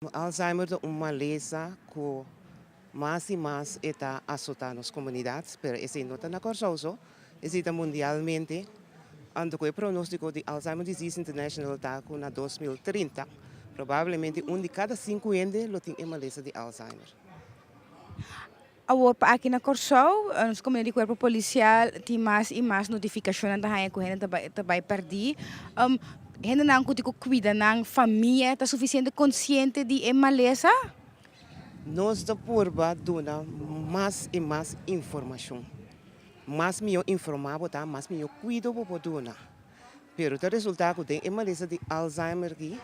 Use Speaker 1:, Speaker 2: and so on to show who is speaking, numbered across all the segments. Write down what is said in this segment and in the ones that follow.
Speaker 1: Alzheimer ta un malesa ku mas i mas ta asotá nos komunidat, pero esei no ta na Kòrsou so, esei ta mundialmente. Anto ku e pronóstiko di Alzheimer Disease International ta ku na 2030, probablemente un di kada sinku hende lo tin e malesa di Alzheimer.
Speaker 2: Awor pa aki na Kòrsou, nos komunidat di kuerpo polisial tin mas i mas notifikashonnan ta haña ku hende ta bai pèrdí. Hendenan ku tin ku kuida nan famia ta sufisiente konsiente di e malesa?
Speaker 1: Nos ta purba duna mas i mas informashon. Mas mihó informá bo ta, mas mihó kuido bo por duna. Pero ta resultá ku den e malesa di Alzheimer aki,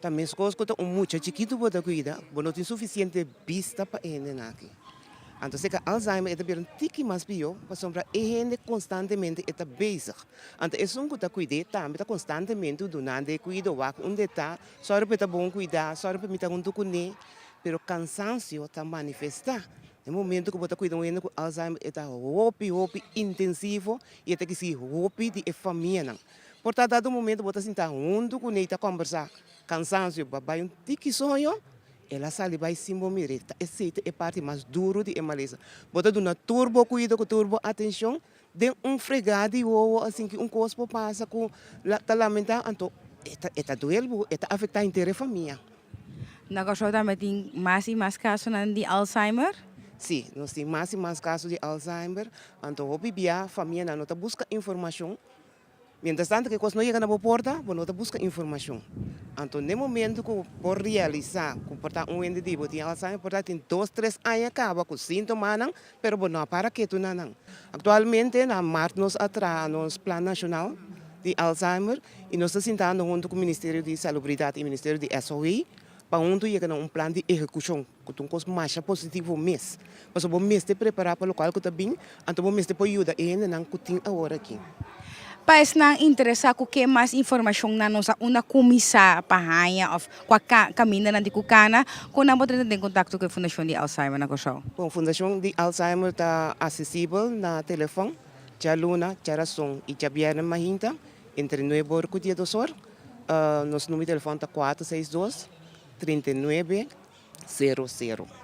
Speaker 1: ta meskos ku ta un mucha chikitu bo ta kuida, bo no tin sufisiente bista pa e hendenan aki. Anto seka Alzheimer e ta bira un tiki mas pió pasobra e hende konstantemente e ta bezig. Anto esun ku ta kuid'é tambe ta konstantemente dunando e kuido, wak unda e ta, sòru pa e ta bon kuidá, sòru pa mi ta huntu kuné. Pero kansansio ta manifestá. E momento ku bo ta kuida un hende ku Alzheimer e ta hopi hopi intensivo i e ta kisi hopi di e famianan. Por ta dado momento bo ta sinta huntu kuné i ta kòmbersá. Kansansio, bo a bai un tiki soño, el a sali bai sin bo mir'é. Ta esei ta e parti mas duru di e malesa. Bo ta duna tur bo kuido ku tur bo atenshon den un fregá di wowo asin ki un kos por pasa ku ta lamentá, anto e ta duel bo, e ta afektá henter e famia.
Speaker 2: Na Kòrsou tambe tin mas i mas kasonan di Alzheimer?
Speaker 1: Sí, nos tin mas i mas kaso di Alzheimer. Anto hopi bia famianan no ta buska informashon. Mientras tanto ku e kos no yega na bo porta, bo no ta buska informashon. Anto n'e momento ku bo realisá ku por ta un hende di bo tin Alzheimer, por ta tin dos, tres aña kaba ku síntomanan, pero bo no a para ketu na nan. Aktualmente na mart nos a traha nos plan nashonal di Alzheimer i nos ta sintando huntu ku Ministerio di Salubridat i Ministerio di SOE pa huntu yega na un plan di ehekushon. Ku ta un kos masha positivo mes. Pasobra bo mester prepará pa lokual ku ta bin, anto bo mester por yuda e hendenan ku tin awor aki.
Speaker 2: Pa esnan interesá ku ke mas informashon nan no sa unda kuminsá pa haña òf kua kaminda nan tin ku kana, kon nan por drenta den kontakto ku e Fundashon di Alzheimer na Kòrsou?
Speaker 1: Bon, Fundashon di Alzheimer ta asesibel na telefòn djaluna, djarason i djabièrnè mainta entre nuebe or ku diesdos or. Nos number di telefòn ta kuater seis dos, 39 00.